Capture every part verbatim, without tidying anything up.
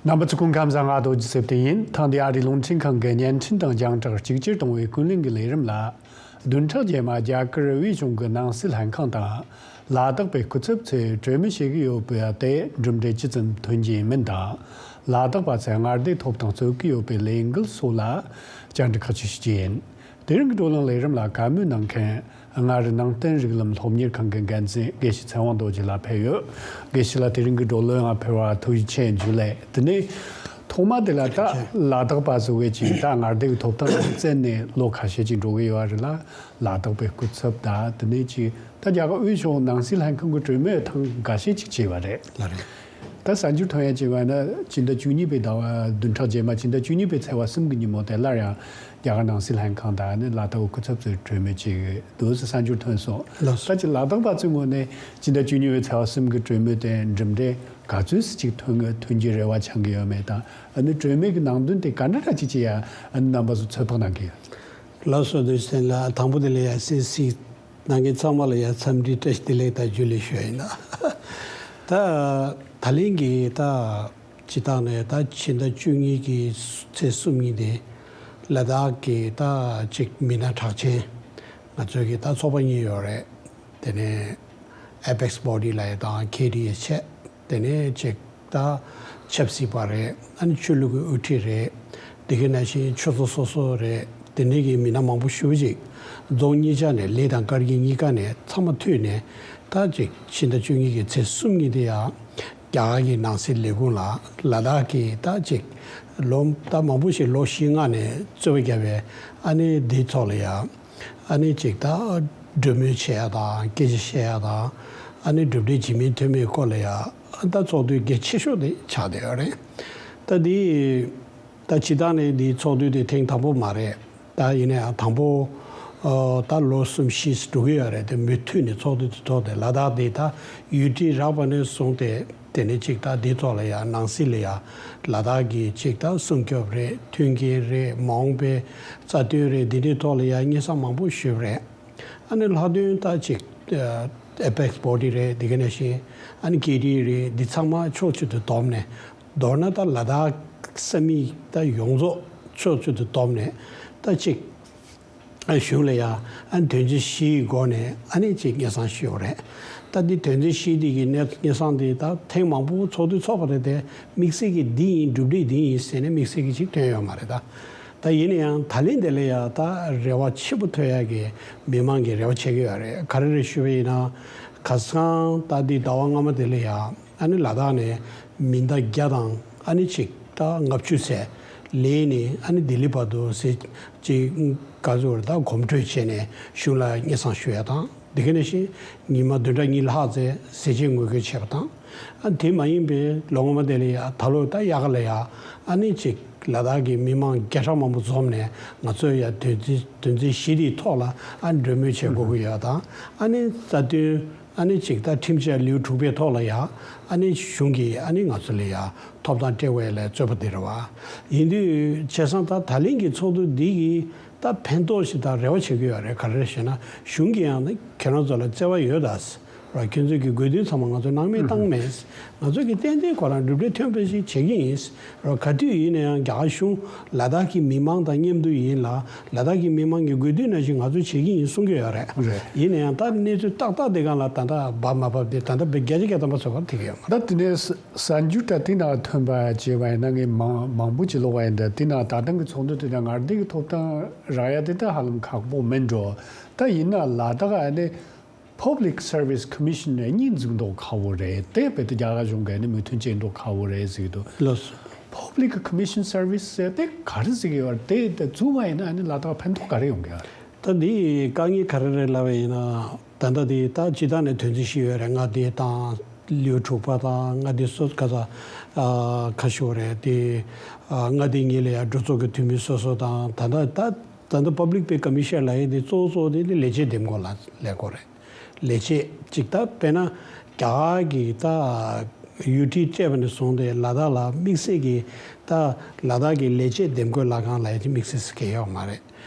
རྣམ་པ་ཚོ་སྐུ་ཁམས་བཟང་། ང་རྡོ་རྗེ་སེབ་དེ་ཡིན། ཐེངས་འདིའི་ཨ་རིའི་རླུང་འཕྲིན་ཁང་གི་བརྙན་འཕྲིན་དང་རྒྱང་བསྒྲགས་གཅིག་གྱུར་གཏོང་བའི་ཀུན་གླེང་གི་ལས་རིམ་ལ། བདུན་ཕྲག་རྗེས་མ་རྒྱ་གར་དབུས་གཞུང་གི་ནང་སྲིད་ལྷན་ཁང་དང་། ལ་དྭགས་པའི་སྐུ་ཚབ་ཚོས་གྲོས་མོལ་བྱེད་ཀྱི་ཡོད་པ་དེ་གྲུབ་འབྲས་ཇི་ཙམ་ཐོན་གྱི་ཡིན་མིན་དང་། ལ་དྭགས་པ་ཚོས་མངའ་སྡེའི་ཐོབ་ཐང་རྩོད་ཀྱི་ཡོད་པའི་ལས་འགུལ་སོགས་ལ་བཅར་འདྲི་ཁག་ཅིག་ཞུ་རྒྱུ་ཡིན། དེ་རིང་གི་བགྲོ་གླེང་ལས་རིམ་ལ་བཀའ་མོལ་གནང་མཁན། མངའ་རིས་ནང་བསྟན་རིགས་ལམ་སློབ་གཉེར་ཁང་གི་འགན་འཛིན་དགེ་བཤེས་ཚེ་དབང་རྡོ་རྗེ་ལགས་ཕེབས་ཡོད། དགེ་བཤེས་ལགས། དེ་རིང་གི་བགྲོ་གླེང་ལ་ཕེབས་པར་ཐུགས་རྗེ་ཆེ། འཇུ་ལེ། དེ་ནས་ཐོག་མ་དེ་ལ་ད་ལ་དྭགས་པ་ཚོ་གིས་ཅིག་ད་མངའ་སྡེ་གི་ཐོབ་ཐང་བཙན་ནས་ལོ་ཁ་ཤས་ཅིག་འགྲོ་གི་ཡོད་རེད་ལ། ལ་དྭགས་པའི་སྐུ་ཚབ་དང་དེ་ནས་ཅིག་ད་རྒྱ་གར་དབུས་གཞུང་ནང་སྲིད་ལྷན་ཁང་གི་གྲོས་མོལ་ཐེངས་འགའ་ཤས་ཅིག་བྱས་པ་རེད། ལགས་རེད། ད་གསར་འགྱུར་ཐོན་ཡ་བྱས་པ་ན་ཕྱི་ཟླ་བཅུ་གཉིས་པའི་ཟླ་བ་བདུན་ཕྲག་རྗེས་མ་ཕྱི་ཟླ་བཅུ་གཉིས་པའི་ཚེས་པ་གསུམ་གྱི་ཉིན་མོ་དེ་སླར་ཡང་རྒྱ་གར་ནང་སྲིད་ལྷན་ཁང་དང་ནི་ལ་དྭགས་སྐུ་ཚབ་ཚོས་གྲོས་མོལ་བྱེད་ཀྱི་འདུག་ཟེར་གསར་འགྱུར་ཐོན་སོང་། ལགས་སོ། ད་ཅི་ལ་དྭགས་པ་ཚོའི་ངོས་ནས་ཕྱི་ཟླ་བཅུ་གཉིས་པའི་ཚེས་པ་གསུམ་གྱི་གྲོས་མོལ་དེ་གྲུབ་འབྲས་ག་ཚོད་ཅིག་ཐོན་ཐོན་རྒྱུའི་རེ་བ་འཆང་གི་ཡོད་མེད་དང་། ཨ་ནི་གྲོས་མོལ་གྱི་ནང་དོན་དེ་ག་འདྲ་འདྲ་ཅིག་བྱེད་ཡ་ཨ་ནི་རྣམ་པ་ཚོ་ཚོད་དཔག་གནང་གི་ཡོད། ལགས་སོ། འདུག་སེ་ལ་དང་པོ་དེ་ལ་ཡ་སེ་སི་ནང་གི་ཚང་མ་ལ་ཡ་འཚམས་འདྲི་བཀྲ་ཤིས་བདེ་ལེགས་དང་འཇུ་ལེ་ཞུ་ཡ་ཡིན་ན། ད་ད་ལན་གྱི་ད་སྤྱི་བཏང་ནས་ད་ཕྱི་ཟླ་བཅུ་གཉིས་ཀྱི་ཚེས་གསུམ་ཉིན་དེ་ལ་དྭགས་ཀྱི་ད་ཅིག་མི་སྣ་གྲགས་ཅན་ང་ཚོའི་གི་ད་ཚོགས་པ་གཉིས་ཡོད་རེད། དེ་ནས་Apex Body ལ་ཡ་དང་ཁེ་ཌི་ཨེ་བྱས། དེ་ནས་ཅིག་ད་ཆབ་སྲིད་པ་རེད། ཨ་ནི་ཆོས་ལུགས་ཀྱི་དབུ་ཁྲིད་རེད། དེ་ག་ནང་བཞིན་ཆོས་ཚོགས་སོ་སོ་རེད། དེ་འདྲའི་གི་མི་སྣ་མང་པོ་ཞེ་པོ་ཅིག་རྫོང་གཉིས་ཆ་ནས་གླེ་དང་དཀར་དགེ་གཉིས་ཀ་ནས་ཚང་མ་མཐུད་ནས་ད་ཅིག་ཕྱི་ཟླ་བཅུ་གཉིས་ཀྱི་ཚེས་གསུམ་ཉིན་དེ་ཡང་རྒྱ་གར་གྱི་ནང་སྲིད་ལས་ཁུངས་ལ་ལ་དྭགས་ཀྱི་ད་ཅིག་ལོ་ད་མང་པོ་ཞིག་ལོ་བཞི་ལྔ་ནས་རྩོད་པ་བརྒྱབ་པའི་ཨ་ནི་འདི་ཐོག་ལ་ཡང་། ཨ་ནི་ཅིག་ད་གྲོས་མོལ་བྱེད་ཡ་དང་སྐད་ཆ་བཤད་ཡ་དང་། ཨ་ནི་གྲུབ་འབྲས་ཇི་མིན་ཐོན་མིན་སྐོར་ལ་ཡ་ད་ཚོགས་འདུ་གལ་ཆེ་ཤོས་དེ་ཆགས་བསྡད་ཡོད་རེད། ད་འདི་ད་ཇི་ལྟར་ནས་འདི་ཚོགས་འདུ་དེ་ཐེངས་དང་པོ་མ་རེད། ད་ཡིན་ན་ཡང་དང་པོ་ཨ་ད་ལོ་གསུམ་བཞི་འགྲོ་གི་ཡོད་རེད་དེ། མུ་མཐུད་ནས་ཚོགས་འདུ་དེ་ཐོག་དེ་ལ་དྭགས་དེ་ད་ཡུལ་སྲིད་རག་པ་ནས་བཟུང་སྟེ། དེ་ནས་ཅིག་ད་འདི་ཐོག་ལ་ཡ་ནང་སྲིད་ལ་ཡ་ལ་དྭགས་ཀྱི་ཅིག་ད་སྲུང་སྐྱོབ་རེད། མཐུན་རྐྱེན་རེད། མ་འོངས་པའི་རྩ་དོན་རེད། འདི་འདྲའི་ཐོག་ལ་ཡ་སྙན་སེང་མང་པོ་ཞུས་པ་རེད། ཨ་ནི་ལྷག་དོན་ད་ཅིག་Apex Body རེད། འདི་ག་ནང་བཞིན་ཨ་ནི་ཁེ་ཌི་ཨེ་རེད། འདི་ཚང་མ་ཕྱོགས་གཅིག་ཏུ་བསྡོམས་ནས། མདོར་ན་ད་ལ་དྭགས་ས་མིག་ད་ཡོངས་རྫོགས་ཕྱོགས་གཅིག་ཏུ་བསྡོམས་ནས་ད་ཅིག་གཞུང་ལ་ཡ་ཨ་ནི་དོན་ཚན་བཞིའི་སྒོ་ནས་ཨ་ནི་ཅིག་སྙན་སེང་ཞུས་པ་རེད། ད་འདི་དོན་ཚན་བཞི་འདི་གི་གནས་སྙན་སེང་འདི་ད་ཐེངས་མང་པོ་ཚོགས་འདུ་ཚོགས་པ་རེད་དེ། དམིགས་བསལ་གྱི་འདི་ཡིན་གྲུབ་འབྲས་འདི་ཡིན་ཟེར་ནས་དམིགས་བསལ་གྱི་ཅིག་ཐོན་ཡོད་མ་རེད་ད། ད་ཡིན་ན་ཡང་ད་ལན་དེ་ལ་ཡ་ད་རེ་བ་ཆེན་པོ་ཐོན་ཡག་གི་མི་མང་གི་རེ་བ་བྱེད་ཀྱི་ཡོད་རེད། ག་རེ་རེད་ཞུས་པ་ཡིན་ན། ཁ་སང་ད་འདི་ཟླ་བ་སྔ་མ་དེ་ལ་ཡ། ཨ་ནི་ལ་དྭགས་ནས་མི་ཟླ་བརྒྱ་དང་ཨ་ནི་གཅིག་ད་ལྔ་བཅུ་ཙམ་ལས་ནི་ཨ་ནི་ལྡི་ལི་བར་དུ་ཟེར་ཅིག་ག་ཚོད་རེད་ད་གོམ་བགྲོད་བྱས་ནས་གཞུང་ལ་སྙན་སེང་ཞུ་ཡ་དང་། འདི་ག་ནང་བཞིན་ཉི་མ་བདུན་ཕྲག་གཉིས་ལྷག་ཙམ་ཟས་བཅད་ངོ་རྒོལ་བྱས་པ་དང་། ཨ་དེ་མ་ཡིན་པའི་ལོ་སྔོན་མ་དེ་ལ་ཡ་ད་ལོ་ད་དབྱར་ཁ་ལ་ཡ་ཨ་ནི་ཅིག་ལ་དྭགས་ཀྱི་མི་མང་བརྒྱ་ཕྲག་མང་པོ་འཛོམས་ནས་ང་ཚོས་ཡ་དོན་ཚན་དོན་ཚན་བཞི་དེའི་ཐོག་ལ་ཨ་ནི་གྲོས་མོལ་བྱེད་དགོས་ཀྱི་ཡོད་དང་། ཨ་ནི་རྩ་དོན། ཨ་ནི་ཅིག་ད་ཁྲིམས་འཆར་ལེའུ་དྲུག་པའི་ཐོག་ལ་ཡ། ཨ་ནི་གཞུང་གིས་ཨ་ནི་ང་ཚོ་ལ་ཡ་ཐོབ་ཐང་སྤྲད་དགོས་ལ་རྩོད་པ་འདི་རེད་བ། ཡིན་དུས་བྱས་ཙང་ད་ད་ལན་གྱི་ཚོགས་འདུ་འདི་གིས་ད་ཕན་ཐོགས་ཤིག་དང་རེ་བ་བྱེད་ཀྱི་ཡོད་རེད། ག་རེ་རེད་ཞེ་ན་གཞུང་གིས་ཡང་ནི་ཁྱེད་རང་ཚོ་ལ་བརྩེ་བ་ཡོད་ད། ར་ཁྱོད་ཚོས་ཀྱི་དགོས་འདུན་ཚང་མ་ང་ཚོ་སྣང་མེད་བཏང་མེད། ང་ཚོས་ཀྱི་ཏན་ཏན་ཁོ་རང་གྲུབ་འབྲས་ཐོན་པ་ཞིག་བྱེད་ཀྱི་ཡིན། ར་ག་དུས་ཡིན་ན་ཡང་རྒྱ་གར་གཞུང་ལ་དྭགས་ཀྱི་མི་མང་དང་མཉམ་དུ་ཡིན་ལ། ལ་དྭགས་ཀྱི་མི་མང་གི་དགོས་འདུན་ནང་བཞིན་ང་ཚོས་བྱེད་ཀྱི་ཡིན་གསུང་གི་ཡོད་རེད། རེད། ཡིན་ན་ཡང་ད་གནས་ཚུལ་ཏག་ཏག་དེ་གང་ལ་ད་ལྟ་བབ་མ་བབ་དེ་ད་ལྟ་བའི་བརྒྱ་ཆ་བརྒྱ་ཐམ་པ་ཚོད་དཔག་ཐེག་གི་ཡོད་མ་རེད། ད་དེ་ནས་གསར་འགྱུར་ད་དེ་ནང་ཐོན་པ་བྱས་པ་ཡིན་ན་ངས་མང་མང་པོ་ཅིག་ཀློག་པ་ཡིན། ད་དེ་ནང་ད་ཐེངས་ཀྱི་ཚོགས་འདུ་དེ་ནང་མངའ་སྡེ་གི་ཐོབ་ཐང་རག་ཡ་དེ་ད་ཧ་ལམ་ཁག་པོ་མིན་འགྲོ། ད་ཡིན་ན་ལ་དྭགས་ཨ་ནི། Public Service Commission གཉིས་འཛུགས་མདོག་ཁ་པོ་རེད་དེ། བལ་ཏེ་རྒྱ་གར་གཞུང་གིས་ནི་མོས་མཐུན་བྱས་མདོག་ཁ་པོ་རེད་ཟེར་གྱི་འདུག་ལགས་སོ། Public Commission Service ཟེར་དེ་ག་རེ་ཟེར་གྱི་ཡོད་རེད། དེ་དེ་འཛུགས་པ་ཡིན་ན་ནི་ལ་དྭགས་ཕན་ཐོགས་ག་རེ་ཡོང་གི་ཡོད་རེད། ད་འདི་དཀའ་ངལ་ག་རེ་རེད་ལབ་པ་ཡིན་ན། ད་ལྟ་དེ་ད་སྤྱི་བཏང་ནས་དོན་ཚན་བཞི་ཡོད་རེད། མངའ་སྡེ་དང་ལེའུ་དྲུག་པ་དང་མངའ་སྡེ་སོ་ག་ས་ཁ་ཤོར་རེད་དེ། མངའ་སྡེ་གཉིས་ལ་ཡང་གྲོས་ཚོགས་ཀྱི་འཐུས་མི་སོ་སོ་དང་ད་ལྟ་ད་ད་ལྟ་Public Pay Commission ལབ་ཡས་དེ་གཙོ་བོ་གཙོ་བོ་དེ་ལས་བྱེད་འདེམས་བསྐོ་ལ་ལས་བསྐོ་རེད། ལས་བྱེད་ཅིག་ད་དཔེར་ན་རྒྱ་གར་གྱི་ད་ཡུལ་ཁྲིམས་སྤྲད་པ་ནས་བཟུང་སྟེ་ལ་དྭགས་ལ་དམིགས་བསལ་གྱི་ད་ལ་དྭགས་ཀྱི་ལས་བྱེད་འདེམས་བསྐོའི་ལྷ་ཁང་ལ་ཡ་དེ་དམིགས་བསལ་གང་ཡོད་མ་རེད།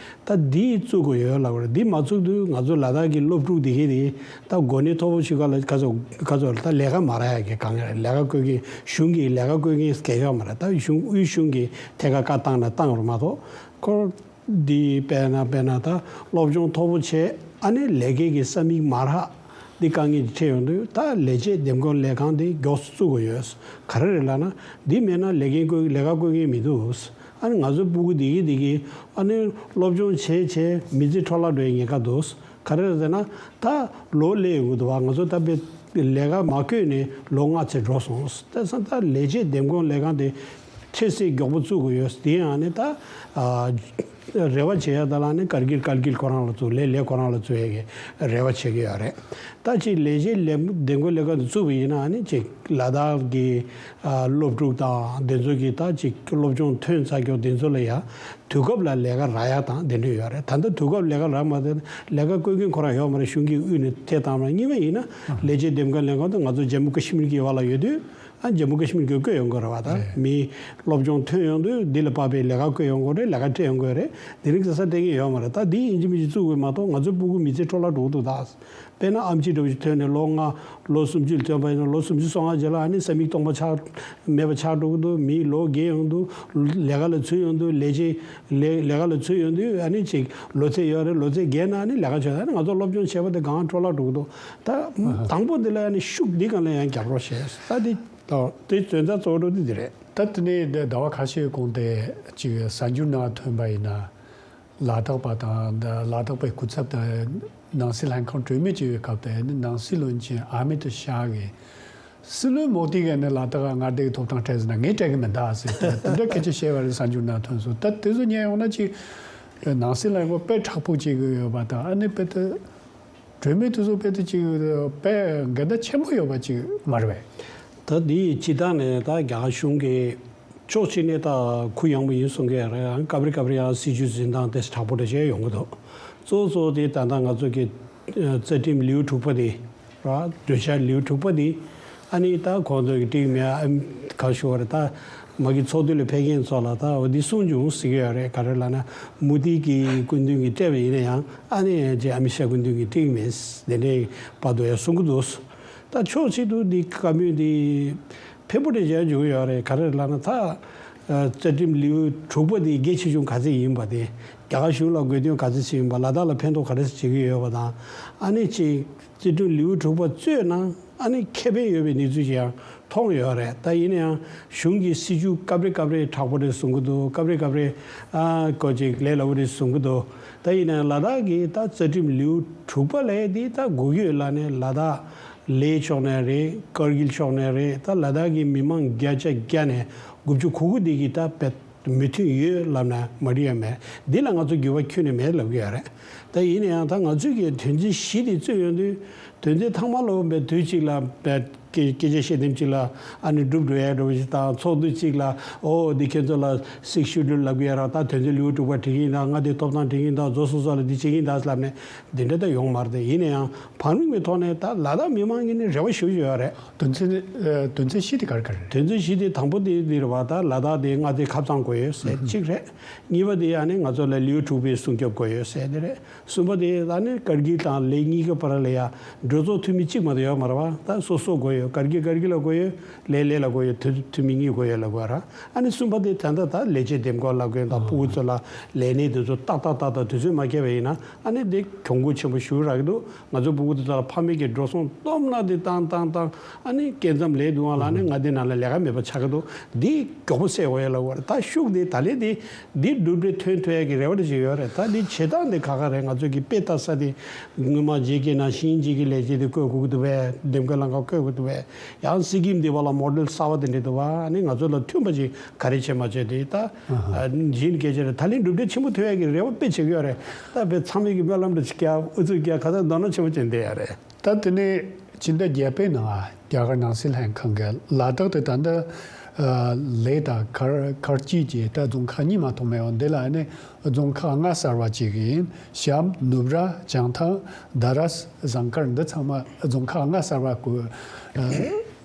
ད་འདི་བཙུགས་དགོས་ཡོད་ལབ་རེད། འདི་མ་བཙུགས་དུས་ང་ཚོ་ལ་དྭགས་ཀྱི་སློབ་ཕྲུག་འདི་གས་དེ་ད་གོ་གནས་མཐོ་པོ་ཞིག་ག་ལ་ག་ཚོད་ག་ཚོད་ད་ལས་ཀ་མ་རག་ཡ་གི་གང་རེད། ལས་ཀ་བཀོད་མཁན་གཞུང་གི་ལས་ཀ་བཀོད་མཁན་སྐད་ཆ་མ་རེད། ད་གཞུང་དབུས་གཞུང་གི་ཐད་ཀར་བཀའ་བཏང་ན་བཏང་རུ་མ་གཏོགས་ཁོ་འདི་དཔེར་ན་དཔེར་ན་ད་སློབ་སྦྱོང་མཐོ་པོ་བྱས་ཨ་ནི་ལས་ཀའི་གི་ས་མིག་མ་རག་འདི་དཀའ་ངལ་འཕྲད་ཡོང་དུས་ད་ལས་བྱེད་འདེམས་བསྐོ་ལས་ཁང་འདི་མགྱོགས་སུ་བཙུགས་དགོས་ཡོད། ག་རེ་རེད་ལབ་ན་འདི་མེད་ན་ལས་འགན་བཀོད་ལས་ཀ་བཀོད་མཁན་མི་འདུག་ཨ་ནི་ང་ཚོ་སྤུ་གུ་འདི་གི་འདི་གི་ཨ་ནི་སློབ་སྦྱོང་བྱས་བྱས་མི་ཚེ་འཕྲོ་བརླག་འགྲོ་ཡའི་ཉེན་ཁ་འདུག་ག་རེ་རེད་ཟེར་ན་ད་ལོ་སླེབས་ཡོང་གི་འདུག་བ། ང་ཚོ་ད་དཔེ་ལས་ཀ་མ་བཀོད་ནས་ལོ་ལྔ་ཙམ་འགྲོ་སོང་། དེ་སང་ད་ལས་བྱེད་འདེམས་བསྐོ་ལས་ཁང་དེ་འཕྲལ་སེལ་མགྱོགས་པོ་བཙུགས་དགོས་ཡོད། དེ་ཡང་ནི་ད་ཨ་རེ་བ་བྱེད་ཡ་ད་ལ་ནི་ཀར་གིལ་ཀར་གིལ་ཁོ་རང་ལ་བཙུགས། ལས་ལས་ཁོ་རང་ལ་བཙུགས་ཡ་གི་རེ་བ་བྱེད་ཀྱི་ཡོད་རེད། ད་ཅིག་ལས་བྱེད་ལས་འདེམས་བསྐོ་ལས་ཁང་དེ་བཙུགས་པ་ཡིན་ན་ནི་ཅིག་ལ་དྭགས་ཀྱི་ཨ་སློབ་ཕྲུག་དང་དེ་ཚོ་གི་ད་ཅིག་སློབ་སྦྱོང་ཐོན་ཚར་མཁན་དེ་ཚོ་ལ་ཡ་དུས་སྐབས་ལ་ལས་ཀ་རག་ཡ་དང་དེ་འདྲ་ཡོད་རེད། ད་ལྟ་དུས་སྐབས་ལས་ཀ་རག་མ་ཐལ། ལས་ཀ་བཀོད་མཁན་ཁོ་རང་ཡོད་མ་རེད། གཞུང་གི་དབུས་ནས་ཐད་བཏང་ར། གཉིས་པ་ཡིན་ན་ལས་བྱེད་འདེམས་བསྐོ་ལས་ཁང་དེ་ང་ཚོ་ཇམ་མུ་ཀ་ཤི་མིར་གྱི་བར་ལ་ཡོད་དུས་ཨ་ཇམ་མུ་ཀ་ཤི་མིར་གྱི་བསྐོས་ཡོང་དགོས་རེད་བ། ད་རེད། མི་སློབ་སྦྱོང་ཐོན་ཡོང་དུས་འདི་ལ་དཔག་པའི་ལས་ཀ་བསྐོས་ཡོང་དགོས་རེད། ལས་ཀ་སྤྲད་ཡོང་དགོས་རེད། དེ་རིང་གི་ས་སྟེང་གི་ཡོད་མ་རེད། ད་འདི་ཡིན་གཅིག་མིན་གཅིག་བཙུགས་དགོས་མ་གཏོགས་ང་ཚོའི་སྤུ་གུ་མི་ཚེ་འཕྲོ་བརླག་འགྲོ་གི་འདུག་ད། དཔེར་ན་ཨེམ་ཆི་འདྲ་བོ་ཞིག་ཐོན་ནས་ལོ་ལྔ་ལོ་སུམ་ཅུ་ལ་ཐོན་པ་ཡིན་ན་ལོ་སུམ་ཅུ་སོ་ལྔ་རྗེས་ལ་ཨ་ནི་ས་མིག་སྟོང་པ་ཆགས་མེད་པ་ཆགས་འགྲོ་གི་འདུག་མི་ལོ་རྒས་ཡོང་དུས་ལས་ཀ་ལ་ཚུད་ཡོང་དུས་ལས་བྱེད་ལས་ལས་ཀ་ལ་ཚུད་ཡོང་དུས་ཨ་ནི་ཅིག་ལོ་ཚད་ཡོད་རེད། ལོ་ཚད་རྒས་ན་ཨ་ནི་ལས་ཀ་བྱོས། ཨ་ནི་ང་ཚོ་སློབ་སྦྱོང་བྱས་པ་དེ་གང་འཕྲོ་བརླག་འགྲོ་གི་འདུག་ད་དང་པོ་འདི་ལ་ཨ་ནི་ཤུགས་འདི་སྒང་ལ་ཡང་རྒྱག་རོགས་བྱས། ད་འདི་ད་དེ་དོན་དག་གཙོ་བོ་འདི་འདི་རེད། ད་དེ་ནས་ཟླ་བ་ཁ་ཤས་གོང་དེ་ཅིག་གསར་འགྱུར་ནང་ཐོན་པ་ཡིན་ན། ལ་དྭགས་པ་དང་ད་ལ་དྭགས་པའི་སྐུ་ཚབ་དང་ནང་སྲིད་ལྷན་ཁང་གྲོས་མོལ་བྱེད་པའི་སྐབས་དེ་ནི་ནང་སྲིད་བློན་ཆེན་ཨ་མི་ཏི་ཤཱ་གིས་སྲིད་བློན་མོ་དི་གིས་ནི་ལ་དྭགས་མངའ་སྡེའི་ཐོབ་ཐང་སྤྲད་ཟིན་ན་ངས་སྤྲད་གི་མིན་ད་ཟེར་ཏེ་དེ་འདྲ་སྐད་ཆ་བཤད་པ་རེད། གསར་འགྱུར་ནང་ཐོན་སོང་། ད་དེ་ཚོ་ཉན་ཡོང་ན་ཅིག་ནང་སྲིད་ལྷན་ཁང་དཔེ་དྲག་པོ་བྱེད་གི་ཡོད་པ་དང་ཨ་ནི་དཔེ་དེ། གྲོས་མོལ་དེ་ཚོ་དཔེ་དེ་ཅིག་དཔེ་འགལ་ཟླ་ཆེན་པོ་ཡོད་པ་ཅིག་མ་རེད་པས། ད་འདི་སྤྱི་བཏང་ནས་ད་རྒྱ་གར་གཞུང་གིས་ཕྱོགས་གཅིག་ནས་ད་གུ་ཡངས་པོ་ཡིན་གསུང་གི་རེད། ཡང་སྐབས་རེ་སྐབས་རེ་ཡང་སྲིད་ཇུས་འཛིན་སྟངས་དེ་དྲག་པོ་འདྲ་བྱས་ཡོང་གི་འདུག་གཙོ་བོ་གཙོ་བོ་དེ་ད་ལྟ་ང་ཚོ་གི་རྩ་ཁྲིམས་ལེའུ་དྲུག་པ་དེ་ར་གྲོས་འཆར་ལེའུ་དྲུག་པ་དེ་ཨ་ནི་ད་ཁོང་ཚོ་གི་ཀྲིག་མེ་ཨ་ག་ཞུ་བ་རེད། ད་མ་གི་ཚོགས་འདུ་ལ་ཕེབས་མཁན་ཚོ་ལ་ད་འོ་འདི་གསུངས་བྱུང་ཟེར་གི་ཡོད་རེད། ག་རེ་ལབ་ན་མུ་དྷི་གི་སྐུ་མདུན་གྱིས་སྤྲད་པ་ཡིན་ན་ཡང་ཨ་ནི་རྗེ་ཨ་མི་ཤ་སྐུ་མདུན་གྱིས་ཀྲིག་མེ་དེ་འདྲའི་བར་དུ་ཡང་གསུང་གི་འདུག་ད་ཕྱོགས་གཅིག་ཏུ་འདི་བཀའ་མོལ་འདི་ཕན་པོ་འདྲ་བྱས་བྱུང་ཡོད་རེད། ག་རེ་ལབ་ན་ད་རྩ་ཁྲིམས་ལེའུ་དྲུག་པ་འདི་གལ་ཆེ་ཆུང་ག་ཚད་ཡིན་པ་དེ་རྒྱ་གར་གཞུང་ལ་དགོས་དོན་ག་ཚད་ཅིག་ཡིན་པ། ལ་དྭགས་ལ་ཕན་ཐོགས་ག་རེ་བྱེད་ཀྱི་ཡོད་པ་དང་ཨ་ནི་ཅིག་རྩ་ཁྲིམས་ལེའུ་དྲུག་པ་རྩོད་ན་ཨ་ནི་ཁེ་ཕན་ཡོད་པའི་གནས་ཚུལ་ཅིག་ཡང་མཐོང་ཡོད་རེད། ད་ཡིན་ན་ཡང་གཞུང་གི་སྲིད་བྱུས་སྐབས་རེ་སྐབས་རེ་དྲག་པོ་རེ་གསུང་གི་འདུག་སྐབས་རེ་སྐབས་རེ་ཨ་ཀོ་ཅིག་ལས་སླ་པོ་རེ་གསུང་གི་འདུག་ད་ཡིན་ན་ཡང་ལ་དྭགས་ཀྱི་ད་རྩ་ཁྲིམས་ལེའུ་དྲུག་པ་ལས་དེ་ད་དགོས་ཀྱི་ཡོད་ལབ་ནས་ལ་དྭགས་ལེ་ཕྱོགས་ནས་རེད། ཀར་གིལ་ཕྱོགས་ནས་རེད། ད་ལ་དྭགས་ཀྱི་མི་མང་བརྒྱ་ཆ་བརྒྱ་ནས་དགུ་བཅུ་གོ་དགུ་དེ་གི་ད་བེད་མོས་མཐུན་ཡོད་ལབ་ན་མ་འགྲིག་ཡ་མེད། འདི་ལ་ང་ཚོ་འགྱུར་བ་ཁྱོན་ནས་མེད་ལབ་ཀྱི་ཡོད་རེད། ད་ཡིན་ན་ཡང་ད་ང་ཚོས་ཀྱི་དོན་ཚན་བཞི་དེ་རྩོད་ཡོང་དུས་དོན་ཚན་ཚང་མ་ལོ་བའི་དུས་གཅིག་ལ་བའི་སྐད་སྐད་ཆ་བཤད་དེམ་གཅིག་ལ་ཨ་ནི་འགྲུབ་འགྲོ་ཡ་འགྲོ་བ་ཞིག་དང་། ཚོགས་འདུ་གཅིག་ལ་ཨོ་འདི་ཁྱེད་ཚོ་ལ་སིག་ཤུ་ཌུལ་ལབ་ཀྱི་ཡ་རང་ད་དོན་ཚན་ལེའུ་དྲུག་པ་འགྲིག་གི་ཡིན་ད། མངའ་སྡེའི་ཐོབ་ཐང་འགྲིག་གི་ཡིན་ད། རྫོང་སོ་སོ་ལ་འདི་བྱེད་ཀྱི་ཡིན་ད་ལབ་ནས་འདི་འདྲ་ད་ཡོང་མ་རེད། དེ་ཡིན་ན་ཡང་། བར་མིག་གི་ཐོག་ནས་ད་ལ་དྭགས་མི་མང་གི་ནི་རེ་བ་ཞུ་བཞིན་ཡོད་རེད། དོན་ཚན་ཨ་དོན་ཚན་བཞི་དེ་ག་རེ་ག་རེ་རེད། དོན་ཚན་བཞི་དེ་དང་པོ་དེ་འདི་རེད་བ། ད་ལ་དྭགས་དེ་མངའ་སྡེའི་ཁབ་ཚང་དགོས་ཡོད་ཟེར་གཅིག་རེད། གཉིས་པ་དེ་ཨ་ནི་ང་ཚོ་ལ་ལེའུ་དྲུག་པའི་སྲུང་སྐྱོབ་དགོས་ཡོད་ཟེར་དེ་རེད། གསུམ་པ་དེ་ཨ་ནི་ཀར་གིལ་དང་ལེ་གཉིས་ཀ་བར་ལ་ཡ་གྲོས་ཚོགས་འཐུས་མི་གཅིག་མ་གཏོགས་ཡོད་མ་རེད་བ། ད་སོ་སོ་དགོས་ཡོད། ཀར་གིལ་ཀར་གིལ་ལ་དགོས་ཡོད། ལེ་ལེ་ལ་དགོས་ཡོད། འཐུས་འཐུས་མི་གཉིས་དགོས་ཡོད་ལབ་དགོས་ར། ཨ་ནི་གསུམ་པ་དེ་ད་ལྟ་ད་ལས་བྱེད་འདེམས་བསྐོ་ལབ་དགོས་དང་ཕྲུ་གུ་ཚོ་ལ་ལས་གནས་དེ་ཚོ་ཏག་ཏག་ཏག་ཏག་དུས་ཚོད་མ་འཁེལ་བ་ཡིན་ན་ཨ་ནི་དེ་གྱོང་གུད་ཆེན་པོ་ཞིག་རག་གི་འདུག་ང་ཚོ་ཕྲུ་གུ་དེ་ཚོ་ལ་ཕ་མེས་ཀྱི་འགྲོ་སོང་སྟོབས་ན་དེ་བཏང་བཏང་བཏང་ཨ་ནི་སྐྱེ་མཚམས་ལས་དུས་ལ་ཨ་ནི་མངའ་སྡེ་ནང་ལ་ལས་ཀ་མེད་པ་ཆགས་ཀྱི་འདུག་འདི་མགྱོགས་པོ་སེལ་དགོས་ཡ་ལབ་དགོས་རེད། ད་ཤུགས་དེ་ད་ལན་དེ་འདི་གྲུབ་འབྲས་ཐོན་ཐུབ་ཡ་གི་རེ་བ་དེ་ཞིག་ཡོད་རེད། ད་འདི་བྱེད་སྟངས་དེ་ཁག་ཁག་རེད། ང་ཚོ་གི་དཔེ་ལྟ་ས་དེ་སྔོན་མ་རྗེས་ཀྱི་ནང་བཞིན་རྗེས་ཀྱི་ལས་བྱེད་དེ་བསྐོ་དགོས་ཀྱི་འདུག་པས། འདེམས་བསྐོ་ལྷན་ཁང་བསྐོ་དགོས་འདུག་པས། ཡང་སྲིད་སྐྱོང་འདི་བ་ལ་མོ་ཌེལ་གསར་བ་དེ་འདྲ་འདུག་བ། ཨ་ནི་ང་ཚོ་ལ་མཐུན་པ་ཅིག་ག་རེ་བྱེད་མ་བྱེད་དེ་ད་ཨ་ཨ་གཞི་ནས་སྐད་ཆ་རེད། ད་ལན་གྲུབ་འབྲས་ཆེན་པོ་ཐོན་ཡ་གི་རེ་བ་དཔེ་བྱེད་ཀྱི་ཡོད་རེད། ད་དཔེ་ཚང་མས་ཀྱི་སྨོན་ལམ་འདྲ་ཅིག་རྒྱག་ཨུ་ཚུགས་རྒྱག་ག་ཚོད་འདོད་སྣང་ཆེན་པོ་ཅིག་འདེབས་ཡ་རེད། ད་དེ་ནས་ཕྱི་ཟླ་བརྒྱད་པའི་ནང་རྒྱ་གར་ནང་སྲིད་ལྷན་ཁང་གིས་ལ་དྭགས་དེ་ད་ལྟ་ཨ་ལེ་དང་ཁར་ཁར་ཅི་གྱི་ད་རྫོང་ཁག་གཉིས་མ་གཏོགས་མེད་པ་འདི་ལ་ནི་རྫོང་ཁག་ལྔ་གསར་བ་ཅིག་ཡིན། ཤམ་ནུབ་ར་བྱང་ཐང་དྷ་རས་ཟངས་དཀར་འདི་ཚང་མ་རྫོང་ཁག་ལྔ་གསར་བ་བཀོད་ཨ་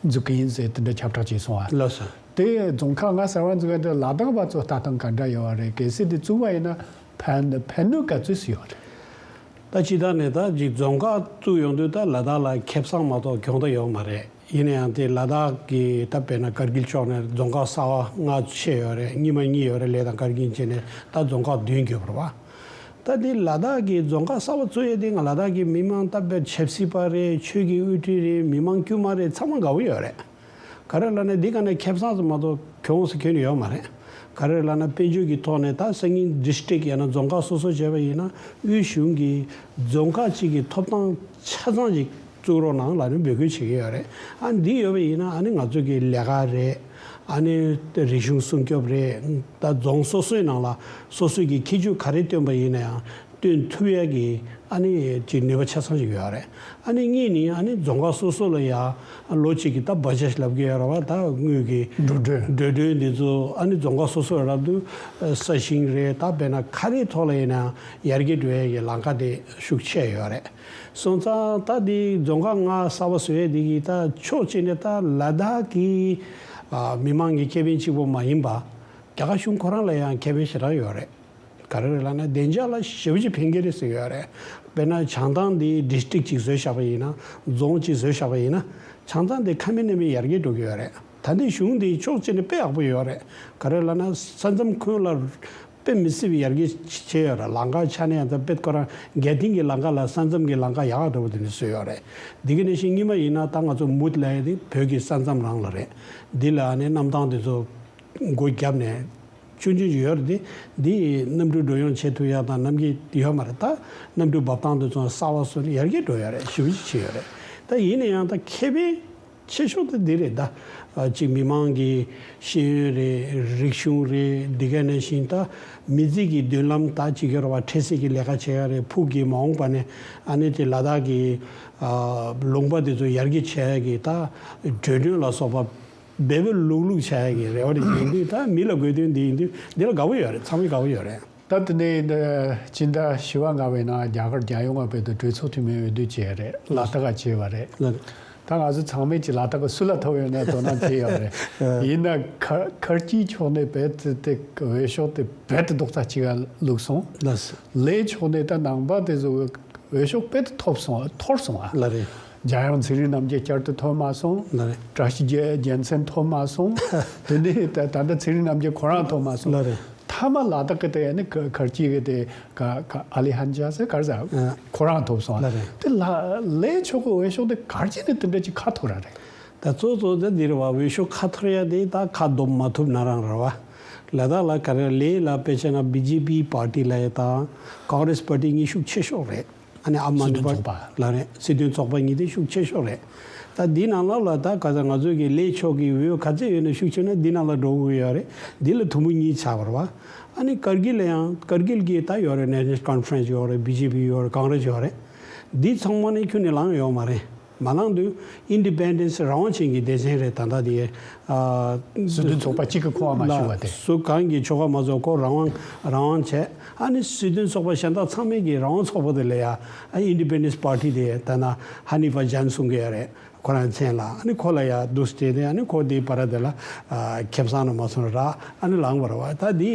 འཛུགས་ཀྱི་ཡིན་ཟེར་དེ་འདྲ་ཁྱབ་བསྒྲགས་བྱས་སོང་བ། ལགས་སོ། དེ་རྫོང་ཁག་ལྔ་གསར་བ་འཛུགས་ཡ་དེ་ལ་དྭགས་པ་ཚོ་ལྟ་སྟངས་ག་འདྲ་ཡོད་པ་རེད། གལ་སྲིད་དེ་བཙུགས་པ་ཡིན་ན། ཕན་ཕན་གནོད་ག་ཚོད་ཡོད་རེད། ད་སྤྱིར་བཏང་ནས་ད་ཅིག་རྫོང་ཁག་བཙུགས་ཡོང་དུས་ད་ལ་དྭགས་ལ་ཁེ་བཟང་མ་གཏོགས་གྱོང་ད་ཡོད་མ་རེད། ཡིན་ན་ཡང་དེ་ལ་དྭགས་ཀྱི་ད་དཔེར་ན་ཀར་གིལ་ཕྱོགས་ནས་རྫོང་ཁག་གསར་པ་ལྔ་ཕྱེ་ཡོད་རེད། རྙིང་པ་གཉིས་ཡོད་རེད། ལས་དང་ཀར་གིལ་བྱས་ནས་ད་རྫོང་ཁག་བདུན་གྱུར་པ་རེད་པ། ད་དེ་ལ་དྭགས་ཀྱི་རྫོང་ཁག་གསར་པ་བཙུགས་ཡས་དེ་ང་ལ་དྭགས་ཀྱི་མི་མང་ད་དཔེ་ཆབ་སྲིད་པ་རེད། ཆོས་ཀྱི་དབུ་ཁྲིད་རེད། མི་མང་དཀྱུས་མ་རེད། ཚང་མ་དགའ་པོ་ཡོད་རེད། ག་རེ་ལབ་ན་འདི་ག་ནས་ཁེ་བཟང་ཙམ་མ་གཏོགས་གྱོང་ཟེར་གྱོན་ནས་ཡོད་མ་རེད། ག་རེ་ལབ་ན་དཔལ་འབྱོར་གྱི་ཐོག་ནས་ད་སང་ཉིན་ཌི་སི་ཊྲིག་ཡང་ན་རྫོང་ཁག་སོ་སོ་བྱས་པ་ཡིན་ན་དབུས་གཞུང་གིས་རྫོང་ཁག་གཅིག་གི་ཐོབ་ཐང་ཆ་ཚང་ཅིག་བཙུགས་རོགས་གནང་ལབ་ནས་འབོད་སྐུལ་བྱེད་ཀྱི་ཡོད་རེད། ཨ་འདི་ཡོད་པ་ཡིན་ན་ཨ་ནི་ང་ཚོ་གི་ལས་ཀ་རེད། ཨ་ནི་རིག་གཞུང་སྲུང་སྐྱོབ་རེད། ད་རྫོང་སོ་སོའི་ནང་ལ་སོ་སོའི་གི་ཁྱད་ཆོས་ག་རེ་བཏོན་པ་ཡིན་ན་ཡང་། སྟོན་ཐུབ་ཡ་གི་ཨ་ནི་ཅིག་ནུས་པ་ཆ་ཚང་ཞིག་ཡོད་རེད། ཨ་ནི་གཉིས་ནི་ཨ་ནི་རྫོང་ཁག་སོ་སོ་ལ་ཡ་ལོ་གཅིག་གི་ད་བ་ཇེཊ་ལབ་ཀྱི་ཡོད་རེད་པ། ད་དངུལ་གྱི་འགྲོ་གྲོན་འགྲོ་གྲོན་འདི་ཚོ་ཨ་ནི་རྫོང་ཁག་སོ་སོ་ལ་རག་དུས་ས་ཞིང་རེད། ད་དཔེར་ན་ག་རེའི་ཐོག་ལ་ཡིན་ན་ཡར་རྒྱས་འགྲོ་ཡ་གི་ལམ་ཁ་དེ་ཤུགས་ཆེ་ཡོད་རེད། སོང་ཙང་ད་འདི་རྫོང་ཁག་ལྔ་གསར་པ་བཟོ་ཡ་འདི་གི་ད་ཕྱོགས་གཅིག་ནས་ད་ལ་དྭགས་ཀྱི་ཨ་མི་མང་གི་ཁེ་ཕན་གཅིག་པོ་མ་ཡིན་པ་རྒྱ་གར་གཞུང་ཁོ་རང་ལ་ཡང་ཁེ་ཕན་ཞེ་དྲག་ཡོད་རེད། ག་རེ་རེད་ལབ་ན་བདེ་འཇགས་ལ་ཞེ་པོ་ཅིག་ཕན་གྱི་རེད་ཟེར་ཡོད་རེད། དཔེར་ན་བྱང་ཐང་འདི་ཌི་སི་ཊྲིག་ཅིག་བཟོས་བཞག་པ་ཡིན་ན། རྫོང་གཅིག་བཟོས་བཞག་པ་ཡིན་ན། བྱང་ཐང་འདི་ཁ་མེད་ནས་མེད་ཡར་རྒྱས་འགྲོ་གི་ཡོད་རེད། ད་ལྟའི་གཞུང་འདི་ཕྱོགས་གཅིག་ནས་དཔེ་ཡག་པོ་ཡོད་རེད། ག་རེ་ལབ་ན་ས་མཚམས་ཁུལ་ལ་དཔེ་མི་སྲིད་པའི་ཡར་རྒྱས་བྱས་ཡོད་རེད། ལམ་ཁ་ཆ་ནས་ཡང་ད་དཔེ་ཁོ་རང་རྒྱ་ཐིང་གི་ལམ་ཁ་ལ་ས་མཚམས་ཀྱི་ལམ་ཁ་ཡག་འདྲ་པོ་དེ་འདྲ་བཟོས་ཡོད་རེད། འདི་ག་ནང་བཞིན་སྔོན་མ་ཡིན་ན་ད་ང་ཚོ་མུད་ལབ་ཡ་དེ་བོད་ཀྱི་ས་མཚམས་རང་ལ་རེད། འདི་ལ་ཨ་ནི་གནམ་ཐང་དེ་ཚོ་སྒོ་བརྒྱབ་ནས་ཆུང་ཆུང་ཅིག་ཡོད་རེད་དེ། འདི་གནམ་གྲུ་འགྲོ་ཡོང་བྱེད་ཐུབ་ཡག་དང་གནམ་གྱི་ཡོད་མ་རེད། ད་གནམ་གྲུ་འབབ་ཐང་དེ་ཚོ་གསར་པ་བཟོས་ནས་ཡར་རྒྱས་འགྲོ་ཡོད་རེད། ཞེ་པོ་ཅིག་བྱས་ཡོད་རེད། ད་ཡིན་ན་ཡང་ད་ཁེ་ཕན་ཆེ་ཤོས་དེ་འདི་རེད། ད་ཨ་གཅིག་མི་མང་གི་ཤེས་ཡོན་རེད། རིག་གཞུང་རེད། འདི་ག་ནང་བཞིན་ད་མི་ཚེ་གི་མདུན་ལམ་ད་གཅིག་གི་རེད་པ། འཕྲལ་སེལ་གྱི་ལས་ཀ་བྱེད་ཡག་རེད། ཕུགས་ཀྱི་མ་འོངས་པ་ནས་ཨ་ནི་དེ་ལ་དྭགས་ཀྱི་ཨ་ལུང་པ་དེ་ཚོ་ཡར་རྒྱས་བྱེད་ཡག་གི་ད་འགྲོ་གྲོན་ལ་སོགས་པ། འབེལ་བེ་ལུག་ལུག་བྱ་ཡ་གི་རེ་བ་དེ་ཡིན་དུས། ད་མི་ལ་དགོས་དོན་འདི་ཡིན་དུས་འདི་ལ་དགའ་པོ་ཡོད་རེད། ཚང་མས་དགའ་པོ་ཡོད་རེད། ད་དེ་ནས་འདི་སྤྱི་ཟླ་བཞི་པ་ལྔ་པའི་ནང་རྒྱ་གར་རྒྱལ་ཡོངས་ཀྱི་བོད་དོན་གྲོས་ཚོགས་འཐུས་མི་འོས་བསྡུ་བྱས་རེད། ལ་དྭགས་ཀ་བྱས་པ་རེད། ལ་ད་ང་ཚོ་ཚང་མས་ཀྱི་ལ་དྭགས་ཀྱི་སུ་ལ་ཐོབ་ཡོད་ན་དོ་སྣང་བྱས་ཡོད་རེད། ཡིན་ན་ཁ་ཁ་སྐྱིད་ཕྱོགས་ནས་བོད་དེ་དེ་འོས་ཤོག་དེ་བོད་དེ་རྡོག་རྩ་གཅིག་ག་བླུགས་སོང་། ལགས་སོ། ལས་ཕྱོགས་ནས་ད་ནང་པ་དེ་ཚོ་འོས་ཤོག་དཔེ་དེ་ཐོབ་སོང་། འཐོར་སོང་ཨ། ལ་རེད། འཇམ་དབྱངས་ཚེ་རིང་རྣམ་རྒྱལ་བསྐྱར་དུ་ཐོན་མ་སོང་། ལ་རེད། བཀྲ་ཤིས་རྒྱལ་རྒྱལ་མཚན་ཐོན་མ་སོང་། དེ་ནས་ད་ད་ལྟ་ཚེ་རིང་རྣམ་རྒྱལ་ཁོ་རང་ཐོན་མ་སོང་། ལ་རེད། མཐའ་མ་ལ་དྭགས་ཀྱི་དེ་ནི་ཁ་ཁར་ཅི་གི་དེ་ག་ག་ཨ་ལི་ཧན་ཇ་ཟེར་ག་རེ་ཟེར། ཨ། ཁོ་རང་ཐོབ་སོང་། ལ་རེད། དེ་ལ་ལས་ཕྱོགས་ཀྱི་འོས་ཤོག་དེ་ག་རེ་བྱས་ནས་དེ་འདྲ་ཅིག་ཁ་འཐོར་ར་རེད། ད་གཙོ་གཙོ་དེ་འདི་རེད་བ། འོས་ཤོག་ཁ་འཐོར་ཡ་དེ་ད་ཁ་སྡོམ་མ་ཐུབ་ན་རང་རེད་བ། ལ་དྭགས་ལ་ག་རེ་ལས་ལ་དཔེ་བྱས་ན་བི་ཇེ་པི་པར་ཊི་ལ་ཡ་དང་ཀོང་རེས་པར་ཊི་གཉིས་ཤུགས་ཆེ་ཤོས་རེད། ཨ་ནི་ཨམ་ཨ་ནི་པར་ཊི་ལ་རེད། སྲིད་དོན་ཚོགས་པ་གཉིས་དེ་ཤུགས་ཆེ་ཤོས་རེད། ད་འདི་ནང་ལོགས་ལ་ད་ག་ས་ང་ཚོ་གི་ལས་ཕྱོགས་ཀྱི་འོས་ག་ཚད་ཡོད་ན་ཤུགས་ཆེ་ན་འདི་ནང་ལ་འགྲོ་དགོས་ཡོད་རེད། འདི་ལ་དུམ་བུ་གཉིས་ཆགས་པ་རེད་བ། ཨ་ནི་ཀར་གིལ་ལ་ཡང་ཀར་གིལ་གྱི་ད་ཡོད་རེད། ནེ་ཤ་ནལ་ཀོན་ཕ་རེན་སི་ཡོད་རེད། བི་ཇེ་པི་ཡོད་རེད། ཀོང་རེས་ཡོད་རེད། འདི་ཚང་མ་ནི་ཁྱོན་ནས་ལངས་ཡོད་མ་རེད། མ་ལངས་དུས་ཨིན་ཌི་པེན་ཌེན་སི་རང་དབང་ཅན་གྱི་སྡེ་ཚན་རེད། ད་ལྟ་དེ་ཨ་སྲིད་དོན་ཚོགས་པ་གཅིག་གི་ཁོངས་མ་ཞུགས་པ་དེ། སུ་གང་གི་ཆོལ་ཁ་མ་ཚོགས་ཁོ་རང་དབང་རང་དབང་བྱས། ཨ་ནི་སྲིད་དོན་ཚོགས་པ་གཞན་དག་ཚང་མས་ཀྱི་རང་དབང་ཚོགས་པ་དེ་ལ་ཡ་ཨ་ཨིན་ཌི་པེན་ཌེན་སི་པར་ཊི་དེ་ད་ན་ཧ་ནི་ཕ་ཇན་གསུང་གི་ཡོད་རེད། ཁོ་རང་མཚན་ལ་ཨ་ནི་ཁོ་ལ་ཡ་དུས་སྤྲད་དེ་ཨ་ནི་ཁོ་དེའི་བར་དེ་ལ་ཨ་ཁེ་བཟང་ནང་མ་སོང་ར་ཨ་ནི་ལངས་པ་རེད་བ། ད་འདི་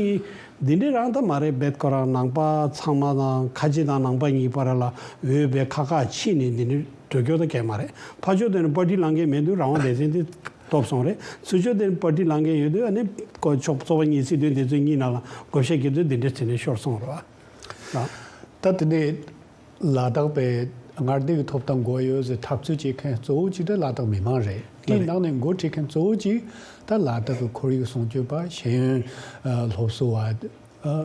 འདི་འདྲའི་རང་ད་མ་རེད། བེད་ཁོ་རང་ནང་པ་ཚང་མ་དང་ཁ་ཆེ་དང་ནང་པ་གཉིས་བར་ལ་འོས་བེད་ཁག་ཁག་ཕྱིན་ནས་འདི་འདྲའི་འགྲོ་སྐྱོ་ད་གས་མ་རེད། ཕར་ཕྱོགས་དེ་ནས་པར་ཊི་ལངས་མཁན་མེད་དུས་རང་དབང་སྡེ་ཚན་དེ་ཐོབ་སོང་རེད། ཚུར་ཕྱོགས་དེ་ནས་པར་ཊི་ལངས་མཁན་ཡོད་དུས་ཨ་ནི་ཀོ་ཕྱོགས་ཚོགས་པ་གཉིས་སྲིད་དོན་སྡེ་ཚན་གཉིས་ནང་ལ་བགོ་བཤའ་བརྒྱབ་དུས་འདི་འདྲ་བྱས་ནས་ཤོར་སོང་རེད་བ། ད་དེ་ནས་ལ་དྭགས་པའི་མངའ་སྡེ་གི་ཐོབ་ཐང་དགོས་ཡོད་ཟེར་འཐབ་རྩོད་བྱེད་མཁན་གཙོ་བོ་གཅིག་དེ་ལ་དྭགས་མི་མང་རེད། དེའི་ནང་ནས་འགོ་ཁྲིད་མཁན་གཙོ་བོ་གཅིག་ད་ལ་དྭགས་ཀྱི་ཁོར་ཡུག་སྲུང་སྐྱོབ་པ་ཤེས་ཡོན་ཨ་སློབ་གསོ་བ་ཨ་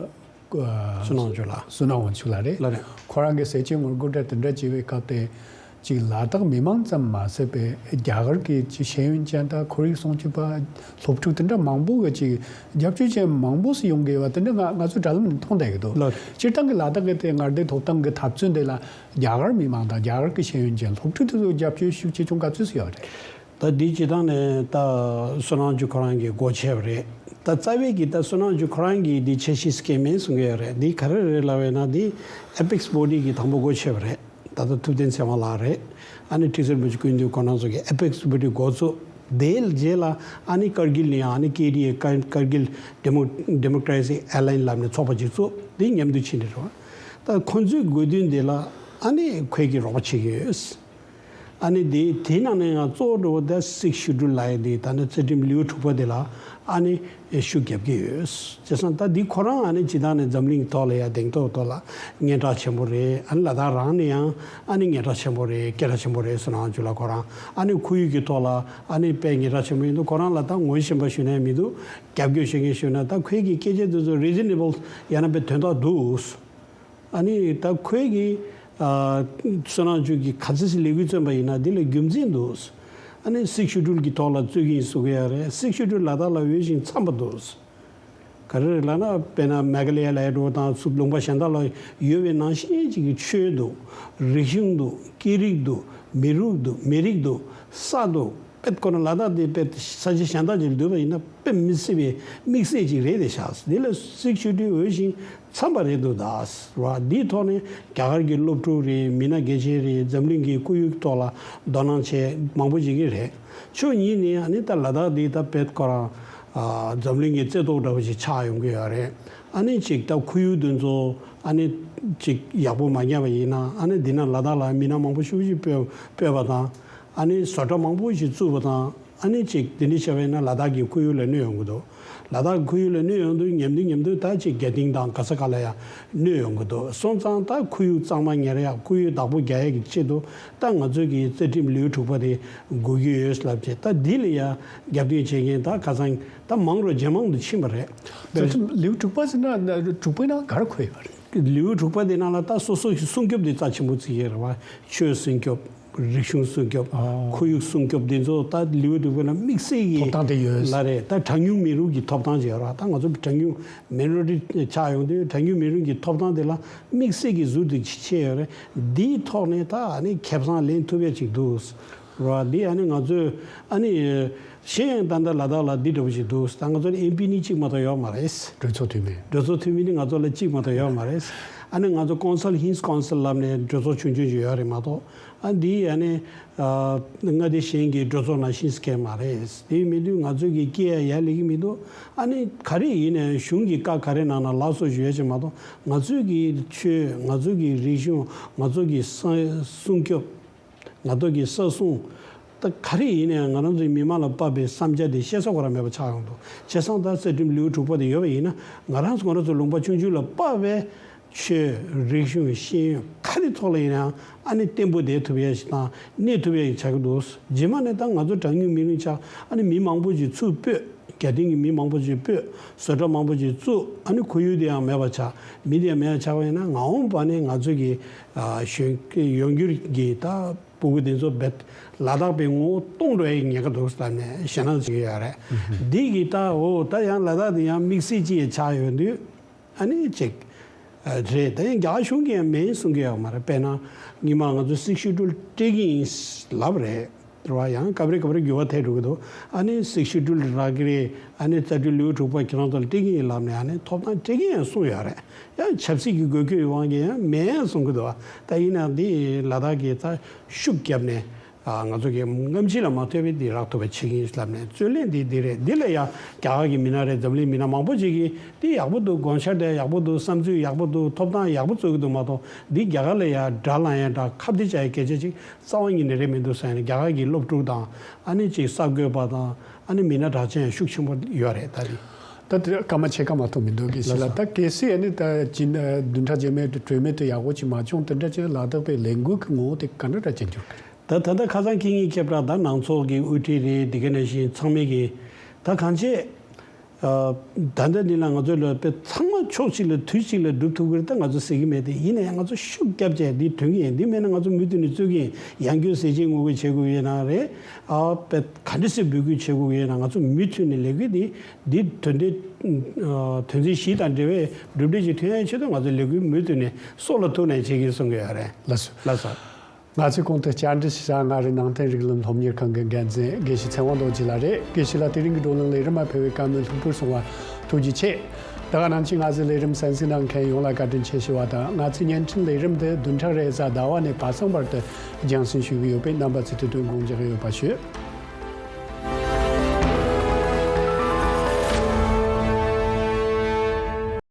བསོད་ནམས་ཆོས་ལགས། བསོད་ནམས་དབང་ཕྱུག་ལགས་རེད། ལགས་རེད། ཁོ་རང་གི་ཟས་བཅད་ངོ་རྒོལ་འདྲ་དེ་འདྲ་བྱེད་པའི་སྐབས་དེ་གཅིག་ལ་དྭགས་མི་མང་ཙམ་མ་ཟད་པའི་རྒྱ་གར་གྱི་ཅིག་ཤེས་ཡོན་ཅན་དང་ཁོར་ཡུག་སྲུང་སྐྱོབ་པ་སློབ་ཕྲུག་དེ་འདྲ་མང་པོ་གི་ཅིག་རྒྱབ་སྐྱོར་ཅན་མང་པོ་ཞིག་ཡོང་གི་ཡོད་པ་དེ་འདྲ་ང་ང་ཚོ་དྲ་ལམ་ནས་མཐོང་བསྡད་ཀྱི་འདུག་ལགས། སྤྱིར་བཏང་གི་ལ་དྭགས་ཀྱི་དེ་མངའ་སྡེ་ཐོབ་ཐང་གི་འཐབ་རྩོད་འདི་ལ་རྒྱ་གར་མི་མང་དང་རྒྱ་གར་གྱི་ཤེས་ཡོན་ཅན་སློབ་ཕྲུག་དེ་ཚོ་རྒྱབ་སྐྱོར་ཤུགས་ཆེ་ཆུང་ག་ཚོད་ཅིག་ཡོད་རེད། ད་འདི་སྤྱིར་བཏང་ནས་ད་བསོད་ནམས་ཆོས་ཁོ་རང་གིས་སྒོ་ཕྱེ་བ་རེད། ད་རྩ་བའི་གི་ད་བསོད་ནམས་ཆོས་ཁོ་རང་གིས་འདི་འཆར་གཞི་སྐྱེལ་མིན་གསུང་གི་ཡོད་རེད། འདི་ག་རེ་རེད་ལབ་པ་ཡིན་ན་འདི་ཨེ་པེག་སི་བོ་ཌི་གིས་དང་པོ་སྒོ་ཕྱེ་བ་རེད། ད་ལྟ་ཐུབ་བསྟན་ཚེ་དབང་ལགས་རེད། ཨ་ནི་ཁྲི་ཟུར་བུ་ཆུ་ཀུན་འདུས་ཁོང་རྣམ་ཚོ་གིས་ཨེ་པེག་སི་བོ་ཌི་འགོ་བཙུགས། དེའི་རྗེས་ལ་ཨ་ནི་ཀར་གིལ་ནས་ཨ་ནི་ཀེ་ཌི་ཨེ་ཀར་ཀར་གིལ་ཌེ་མོ་ཌེ་མོ་ཀྲེ་སི་ཨེ་ལ་ཡན་ལབ་ནས་ཚོགས་པ་ཅིག་བཙུགས། དེ་མཉམ་དུ་ཕྱིན་ནས་རེད་བ། ད་ཁོ་ཚོའི་དགོས་འདུན་དེ་ལ་ཨ་ནི་ཁོས་ཀྱིས་རོགས་པ་བྱེད་ཀྱི་ཡོད། ཨ་ནི་དེ་དེའི་ནང་ནས་ཡང་གཙོ་བོ་འགྲོ་བ་དེ་སིགས་ཤེ་ཌུལ་ལབ་ཡ་དེ་ད་ནི་རྩ་ཁྲིམས་ལེའུ་དྲུག་པ་དེ་ལ་ཨ་ནི་ཤུགས་རྒྱབ་ཀྱི་ཡོད། བྱས་ཙང་ད་འདི་ཁོ་རང་ཨ་ནི་སྤྱིར་བཏང་ནས་འཛམ་གླིང་གི་ཐོག་ལ་ཡང་གདེང་ཐོབ་ཐོག་ལ་སྙན་གྲགས་ཆེན་པོ་རེད། ཨ་ནི་ལ་དྭགས་རང་ནས་ཡང་ཨ་ནི་སྙན་གྲགས་ཆེན་པོ་རེད། སྐད་གྲགས་ཆེན་པོ་རེད་ཟེར་ནའང་འཇུ་ལ་ཁོ་རང་ཨ་ནི་ཁོར་ཡུག་གི་ཐོག་ལ་ཨ་ནི་དཔེ་སྙན་གྲགས་ཆེན་པོ་ཡིན་འདུག་ཁོ་རང་ལ་ད་ངོ་ཤེས་པ་ཞུས་ན་ཡང་མི་འདུག་རྒྱབ་སྐྱོར་བྱེད་མཁན་ཞུས་ན་ད་ཁོའི་གི་སྐད་ཆ་དེ་ཚོ་རི་ཛི་ནེ་བལ་ཡང་ན་དཔེ་དོན་དག་འདུག་ཨ་ནི་ད་ཁོས་ཀྱིས་ཨ་བསོད་ནམས་ཆོས་ཀྱིས་ག་ཚོད་ཅིག་ལས་འགུལ་བརྩམས་པ་ཡིན་ན་འདི་ལ་རྒྱུ་མཚན་འདུག་ཨ་ནི་སིགས་ཤེ་ཌུལ་གྱི་ཐོག་ལ་རྩོད་ཀྱི་ཡིན་ཟེར་གྱི་ཡོད་རེད། སིགས་ཤེ་ཌུལ་ལ་དྭགས་ལ་འོས་ཤིང་འཚམ་པ་འདུག་ག་རེ་རེད་ལབ་ན་དཔེར་ན་མེ་ག་ལ་ཡ་ལ་ཡ་འགྲོ་དང་ཚུར་ལུང་པ་གཞན་དག་ལ་ཡོད་པའི་ནང་བཞིན་ཅིག་གི་ཆོས་འདུག་རིག་གཞུང་འདུག་སྐད་རིགས་འདུག་མི་རིགས་འདུག་མི་རིགས་འདུག་ས་འདུག་དཔེ་ཁོ་ན་ལ་དྭགས་དེ་དཔེ་ས་ཆ་གཞན་དག་ཅིག་ལ་བསྡུར་བ་ཡིན་ན་དཔེ་མི་སྲིད་པའི་དམིགས་བསལ་ཅིག་རེད་དེ་ཤག་འདི་ལ་སིགས་ཤེ་ཌུལ་འོས་ཤིང་འཚམ་པ་རེད་འདུག་ད་ར་འདིའི་ཐོག་ནས་རྒྱ་གར་གྱི་སློབ་ཕྲུག་རེད། མི་སྣ་སྒེར་ཆེན་རེད། འཛམ་གླིང་གི་ཁོར་ཡུག་ཐོག་ལ་དོ་སྣང་བྱེད་མང་པོ་བྱེད་ཀྱི་རེད། ཕྱོགས་གཉིས་ནས་ཨ་ནི་ད་ལ་དྭགས་འདི་ད་དཔེ་ཁོ་རང་ཨ་འཛམ་གླིང་གི་རྩེ་ཏོག་འདྲ་བོ་ཞིག་ཆགས་ཡོང་གི་ཡོད་རེད། ཨ་ནི་ཅིག་ད་ཁོར་ཡུག་འདི་ཚོ་ཨ་ནི་ཅིག་ཡག་པོ་མ་བརྒྱབ་པ་ཡིན་ན་ཨ་ནི་འདི་ན་ལ་དྭགས་ལ་མི་སྣ་མང་པོ་ཞིག་སྤོས་སྤོས་པ་དང་། ཨ་ནི་བཟོ་གྲྭ་མང་པོ་ཞིག་བཙུགས་པ་དང་། ཨ་ནི་ཅིག་དེ་འདྲ་བྱས་པ་ཡིན་ན་ལ་དྭགས་ཀྱི་ཁོར་ཡུག་ལ་གནོད་ཡོང་གི་འདུག་ལ་དྭགས་ཀྱི་ཁོར་ཡུག་ལ་གནོད་ཡོང་དུས་མཉམ་དུ་མཉམ་དུ་ད་ཅིག་རྒྱ་སྟེང་དང་ག་ས་ག་ལ་ཡང་གནོད་ཡོང་གི་འདུག་སོང་ཙང་ད་ཁོར་ཡུག་གཙང་མ་ཉར་ཡག་ཁོར་ཡུག་བདག་པོ་རྒྱག་ཡག་གི་ཆེད་དུ་ད་ང་ཚོས་ཀྱི་རྩ་ཁྲིམས་ལེའུ་དྲུག་པ་དེ་དགོས་ཀྱི་ཡོད་ལབ་བྱས། ད་འདི་ལ་ཡང་རྒྱབ་སྐྱོར་བྱེད་མཁན་ད་ཁ་སང་ད་མང་རུ་ཇེ་མང་དུ་ཕྱིན་པ་རེད། རྩ་ཁྲིམས་ལེའུ་དྲུག་པ་ཟེར་ན་དྲུག་པའི་ནང་ག་རེ་འཁོད་ཡོད་རེད། ལེའུ་དྲུག་པ་དེ་ནང་ལ་ད་སོ་སོ་ཞིག་སྲུང་སྐྱོབ་དེ་རྩ་ཆེན་པོ་བརྩི་ཡས་རེད་བ། ཆོས་སྲུང་སྐྱོབ། རིག་གཞུང་སྲུང་སྐྱོབ། ཨ། ཁོར་ཡུག་སྲུང་སྐྱོབ་དེ་ཚོ་ད་ལེའུ་དྲུག་པ་ལ་དམིགས་བསལ་གྱི་ཐོབ་ཐང་དེ་ཡོད། ལ་རེད། ད་གྲངས་ཉུང་མི་རིགས་ཀྱི་ཐོབ་ཐང་ཅིག་ཡོད་རེད་བ། ད་ང་ཚོ་གྲངས་ཉུང་མི་ནོ་རི་ཊི་ཆགས་ཡོང་དུས་གྲངས་ཉུང་མི་རིགས་ཀྱི་ཐོབ་ཐང་དེ་ལ་དམིགས་བསལ་གྱི་ཟུར་དུ་ཆེ་ཡོད་རེད། འདིའི་ཐོག་ནས་ད་ཨ་ནི་ཁེ་བཟང་ལེན་ཐུབ་ཡ་ཅིག་འདུག་རེད་བ། འདི་ཨ་ནི་ང་ཚོས་ཨ་ནི་གཞན་ཡང་ད་ལྟ་ལ་དྭགས་ལ་འདི་འདྲ་བོ་ཞིག་འདུག་ད་ང་ཚོ་ནི་ཨེམ་པི་ནི་གཅིག་མ་གཏོགས་ཡོད་མ་རེད། གྲོས་ཚོགས་འཐུས་མི། གྲོས་ཚོགས་འཐུས་མི་ནི་ང་ཚོ་ལ་གཅིག་མ་གཏོགས་ཡོད་མ་རེད། ཨ་ནི་ང་ཚོ་ཀོན་སལ་ཧིན་སི་ཀོན་སལ་ལབ་ནས་གྲོས་ཚོགས་ཆུང་ཆུང་ཞིག་ཡོད་རེད་མ་གཏོགས། ཨ་འདི་ཨ་ནི་ཨ་མངའ་སྡེ་གཞན་གྱི་གྲོས་ཚོགས་ནང་བཞིན་སྐད་མ་རེད། དེ་མི་འདུག་ང་ཚོ་གི་སྐད་ཡ་ཡར་སླེབས་ཀྱི་མི་འདུག་ཨ་ནི་ག་རེ་ཡིན་ནའང་གཞུང་གི་བཀའ་ག་རེ་གནང་ན་ལགས་སོ་ཞུ་ཡ་ཅིག་མ་གཏོགས་ང་ཚོ་གི་ཆོས། ང་ཚོ་གི་རིག་གཞུང་། ང་ཚོ་གི་ས་སྲུང་སྐྱོབ། ང་ཚོ་གི་ས་སྲུང་། ད་ག་རེ་ཡིན་ནའང་ང་རང་ཚོའི་མི་མང་ལ་དཔག་པའི་བསམ་འཆར་དེ་བཤད་ས་ཁོ་རང་མེད་པ་ཆགས་ཡོང་འདུག་བྱས་ཙང་ད་རྩ་ཁྲིམས་ལེའུ་དྲུག་པ་དེ་ཡོད་པ་ཡིན་ན་ང་རང་ཚོ་ང་རང་ཚོ་ལུང་པ་ཆུང་ཆུང་ལ་དཔག་པའི་ཆོས། རིག་གཞུང་། ཤེས་ཡོན་ག་རེ་ཐོག་ལ་ཡིན་ནའང་ཨ་ནི་བརྟན་པོ་བསྡད་ཐུབ་ཡ་ཞིག་དང་གནས་ཐུབ་ཡ་ཞིག་ཆགས་ཀྱི་འདུག་རྗེས་མ་ནས་ད་ང་ཚོ་གྲངས་ཉུང་མི་རིགས་ཆགས། ཨ་ནི་མི་མང་པོ་ཞིག་ཚུར་སྤོས། རྒྱ་སྟེང་གི་མི་མང་པོ་ཞིག་སྤོས། བཟོ་གྲྭ་མང་པོ་ཞིག་བཙུགས། ཨ་ནི་ཁོར་ཡུག་དེ་ཡང་མེད་པ་ཆགས། མི་དེ་ཡང་མེད་པ་ཆགས་པ་ཡིན་ན་མངའ་འོག་པ་ནས་ང་ཚོ་གི་ཨ་གཞོན་ཡོང་འགྱུར་གྱི་ད་སྤུ་གུ་དེ་ཚོ་རྦད་ལ་དྭགས་པའི་ངོ་བོ་སྟོང་འགྲོ་ཡའི་ཉེན་ཁ་འདུག་ལབ་ནས་ཞེད་སྣང་བྱེད་ཀྱི་ཡོད་རེད། འདི་གི་ད་འོ་ད་ཡང་ལ་དྭགས་དེ་ཡང་དམིགས་བསལ་ཅིག་ཆགས་ཡོང་དུས། ཨ་ནི་ཅིག་ཨ་རེད། ད་ཡང་རྒྱ་གར་གཞུང་གིས་ཡང་མེད་གསུང་གི་ཡོད་མ་རེད། དཔེར་ན་སྔོན་མ་ང་ཚོ་སིགས་ཤེ་ཌུལ་སྤྲད་ཀྱི་ཡིན་ལབ་རེད། རེད་བ། ཡང་སྐབས་རེ་སྐབས་རེ་འགྱུར་བ་ཐེབས་འགྲོ་གི་འདུག་ཨ་ནི་སིགས་ཤེ་ཌུལ་རག་གི་རེད། ཨ་ནི་རྩ་ཁྲིམས་ལེའུ་དྲུག་པ་ཁྱེད་རང་ཚོ་ལ་སྤྲད་ཀྱི་ཡིན་ལབ་ནས་ཨ་ནི་ཐོབ་ཐང་སྤྲད་ཀྱི་ཡིན་གསུངས་ཡོད་རེད། ཡང་ཆབ་སྲིད་ཀྱི་དགོས་མཁོ་ཡོད་དབང་གིས་ཡང་མེད་གསུང་གི་འདུག་ད་ཡིན་ནའང་འདི་ལ་དྭགས་ཀྱིས་ད་ཤུགས་བརྒྱབ་ནས། ཨ་ང་ཚོ་གི་སྔ་ཕྱི་ལ་མ་ལྟོས་པའི་འདི་རག་ཐུབ་པ་བྱེད་ཀྱི་ཡིན་ལབ་ནས་རྩོད་གླེང་འདི་འདི་རེད། འདི་ལ་ཡང་རྒྱ་གར་གྱི་མི་སྣ་རེད། འཛམ་གླིང་མི་སྣ་མང་པོ་ཅིག་གིས་འདི་ཡག་པོ་འདུག་དགོངས་འཆར་དེ་ཡག་པོ་འདུག་བསམ་ཚུལ་ཡག་པོ་འདུག་ཐོབ་ཐང་ཡག་པོ་རྩོད་ཀྱི་འདུག་མ་གཏོགས་འདི་རྒྱ་གར་ལ་ཡང་དགྲ་ལངས་ཡ་འདྲ་ཁ་གཏད་བཅག་ཡ་སྐད་ཆ་ཅིག་རྩ་བ་ཉིད་ནས་རེད་མི་འདུག་ཟེར་ནས། རྒྱ་གར་གྱི་སློབ་ཕྲུག་དང་ཨ་ནི་ཅིག་གསར་འགོད་པ་དང་ཨ་ནི་མི་སྣ་གྲགས་ཅན་ཤུགས་ཆེན་པོ་ཡོད་རེད་ད་འདི། ད་དེ་སྐར་མ་ཕྱེད་ཀ་མ་གཏོགས་མི་འདུག་དགེ་བཤེས་ལགས། ལགས་སོ། ད་གལ་སྲིད་ཨ་ནི་ད་ཅིག་བདུན་ཕྲག་རྗེས་མའི་གྲོས་མོལ་དེ་ཡག་པོ་ཅིག་མ་བྱུང་དེ་འདྲ་ཅིག་ལ་དྭགས་པའི་ལས་འགུལ་གྱི་ངོ་བོ་དེ་ག་འདྲ་འདྲ་ཅིག་འགྱུར་གི། ད་ད་ལྟ་ཁ་སང་ཁེ་ཉིན་ཁྱབ་བསྒྲགས་ད་ནང་ཚོགས་ཀྱི་དབུ་ཁྲིད་རེད། དེ་ག་ནང་བཞིན་ཚང་མས་ཀྱི་ད་གང་བྱེད། ཨ་ད་ལྟ་འདི་ལ་ང་ཚོ་ལ་དཔེ་ཚང་མ་ཕྱོགས་གཅིག་ལ་དུས་གཅིག་ལ་སྒྲུབ་ཐུབ་ཀྱི་རེད་ད་ང་ཚོ་ཟེར་གྱི་མེད་དེ། ཡིན་ན་ཡང་ང་ཚོ་ཤུགས་རྒྱབ་བྱས་འདི་དོན་གྱི་ཡིན། འདི་མེད་ན་ང་ཚོ་མུ་མཐུད་ནས་རྩོད་ཀྱི་ཡིན། ཡང་སྐྱོན་ཟེར་བྱེད་དངོས་གི་བྱེད་དགོས་ཡོད་ན་རེད། ཨ་དཔེ་ག་འདྲ་སེ་འབོད་སྐུལ་བྱེད་དགོས་ཀྱི་ཡོད་ན་ང་ཚོ་མུ་མཐུད་ནས་ལས་འགུལ་འདི་འདི་དོན་འདི་ཨ་དོན་ཚན་བཞི་དང་འབྲེལ་བའི་གྲུབ་འབྲས་ཅིག་ཐོན་ཡའི་ཆེད་དུ་ང་ཚོ་ལས་འགུལ་མུ་མཐུད་ནས་སྲོག་ལ་ཐུག་ནས་བྱེད་ཀྱི་ཡིན་གསུང་གི་ཡོད་རེད། ལགས་སོ། ལགས་སོ། ང་ཚོས་གོང་དུ་བཅར་འདྲི་ཞུ་ས་མངའ་རིས་ནང་བསྟན་རིག་ལམ་སློབ་གཉེར་ཁང་གི་འགན་འཛིན་དགེ་བཤེས་ཚེ་དབང་རྡོ་རྗེ་ལགས་རེད། དགེ་བཤེས་ལགས་དེ་རིང་གི་བགྲོ་གླེང་ལས་རིམ་མ་ཕེབས་པའི་བཀའ་མོལ་ལྷུག་པོར་གསུང་བ་ཐུགས་རྗེ་ཆེ། ད་ག་ནང་བཞིན་ང་ཚོའི་ལས་རིམ་གསན་གཟིགས་གནང་མཁན་ཡོངས་ལ་བཀའ་དྲིན་ཆེ་ཞུ་བ་དང་། ང་ཚོའི་བརྙན་འཕྲིན་ལས་རིམ་དེ་བདུན་ཕྲག་རེའི་གཟའ་ཟླ་བ་ནས་བར་སང་བར་དུ་རྒྱང་སྲིང་ཞུ་གི་ཡོད་པས་རྣམ་པ་ཚོས་དེ་དོན་དགོངས་འཇགས་ཡོད་པ་ཞུ།